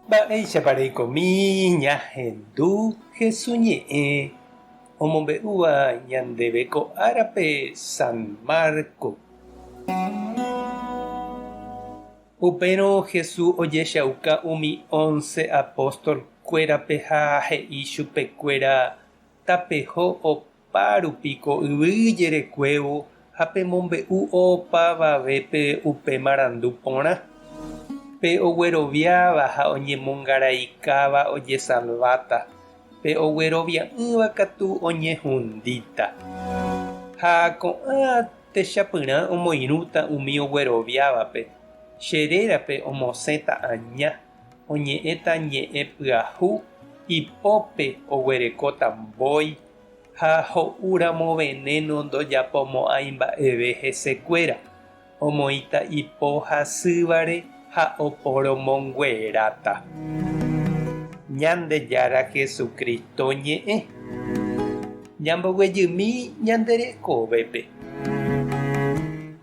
Mba'éichapa reikomi ñahendu Hesu ñe'ẽ omombe'úva ñandéve ko árape San Marco? Upérõ Jesús ojechauka umi once apóstol kuérape ha he'i chupe kuéra, Tapeho opa rupi ko yvy jerekuévo ha pemombe'u opavavépe upe marandu porã. Pe ogueroviáva ha oñemongaraikáva ojesalváta, pe oguerovia'ỹva katu oñehundíta. Ha ko'ã techapyrã omoirũta umi ogueroviávape, che rérape omosẽta aña, oñe'ẽta ñe'ẽ pyahu, ipópe oguerekóta mbói, ha ho'úramo venéno ndojapomo'ãi mba'eve hesekuéra, omoĩta ipo hasývare ha oporomongueráta. Ñandejára Jesucristo ñe'ẽ. Ñamboguejymi ñande rekovépe.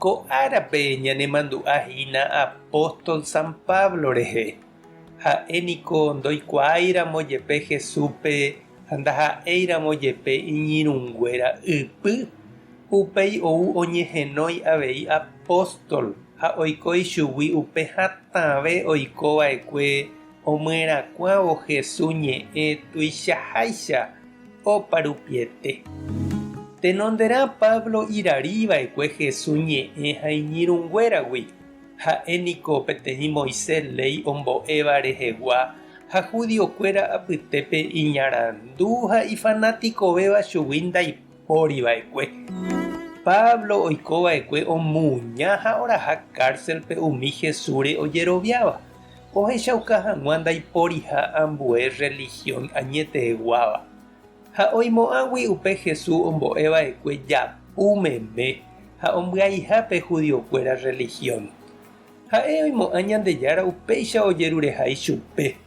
Ko árape ñanemandu'a hína apóstol San Pablo rehe. Ha'e niko ndoikuaáiramo jepe Jesúspe ha ndaha'éiramo jepe iñirũnguéra ypy, upéi ou oñehenói avei apóstol ha oiko ichugui upe hatãve oiko va'ekue omyerakuãvo Jesús ñe'ẽ tuichaháicha oparupiete. Tenonderã Pablo irari va'ekue Jesús ñe'ẽ ha iñirũnguéragui. Ha'e niko peteĩ Moisés léi ombo'éva rehegua ha judiokuéra apytépe iñarandu ha ifanatikovéva chugui ndaipóri va'ekue. Pablo oiko va'ekue omuña ha oraha kárselpe umi Jesúsre ojeroviáva, ohechauka hag̃ua ndaiporiha ambue rrelihión añeteguáva. Ha oimo'ãgui upe Jesús ombo'e va'ekue japu meme ha ombyaiha pe judiokuéra rrelihión. Ha'e oimo'ã Ñandejára upéicha ojerureha ichupe.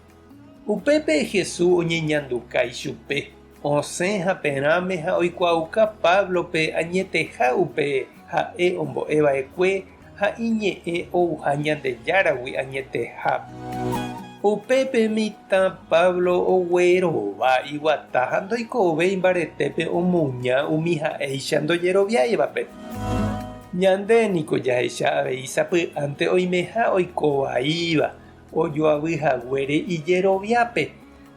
Upépe Jesús oñeñanduka ichupe, osẽ haperãme ha oikuaauka Páblope añeteha upe ha'e ombo'e va'ekue ha iñe'ẽ ouha Ñandejáragui añeteha. Upépe mitã Pablo oguerova iguata ha ndoikovéi mbaretépe omuña umi ha'éicha ndojeroviáivape. Ñande niko jahecha avei sapy'ánte oimeha oiko vaíva ojoavy haguére ijeroviápe,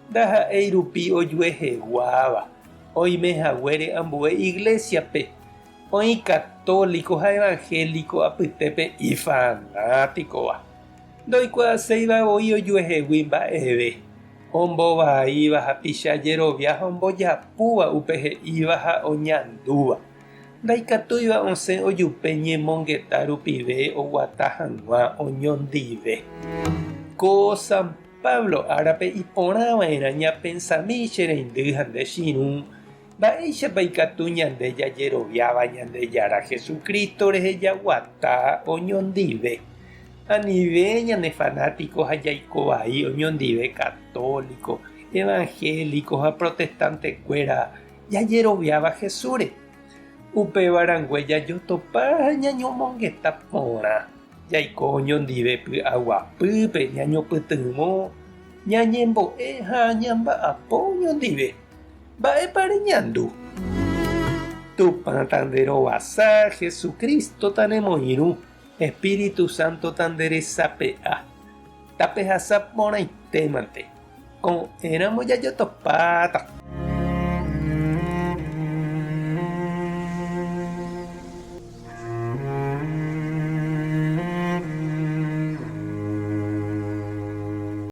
ndaha'éi rupi ojueheguáva, oime haguére ambue iglésiape. Oĩ católico ha evangélico apytépe ifanátikova, ndoikuaaséiva voi ojuehegui mba'eve, ombovaíva hapicha jerovia ha ombojapúva upe he'íva ha oñandúva, ndaikatúiva osẽ ojupe ñemongeta rupive oguata hag̃ua oñondive. Ko San Pablo árape iporãva'erã ñapensami che reindy ha nde chirũ Mba'éichapa ikatu ñande jajeroviáva Ñandejára Jesucristo rehe jaguata oñondive? Anive ñane fanático ha jaiko vai oñondive católico, evangélico ha protestante-kuéra jajeroviáva Jesúsre. Upéva rangue jajotopa ha ñañomongeta porã, jaiko oñondive py'aguapýpe, ñañopytyvõ, ñañembo'e ha ñamba'apo oñondive. Mba'épa reñandu? Tupã tanderovasa, Jesucristo tanemoirũ, Espíritu Santo tanderesape'a. Tapehasa porãitémante. Ko'ẽramo jajotopáta.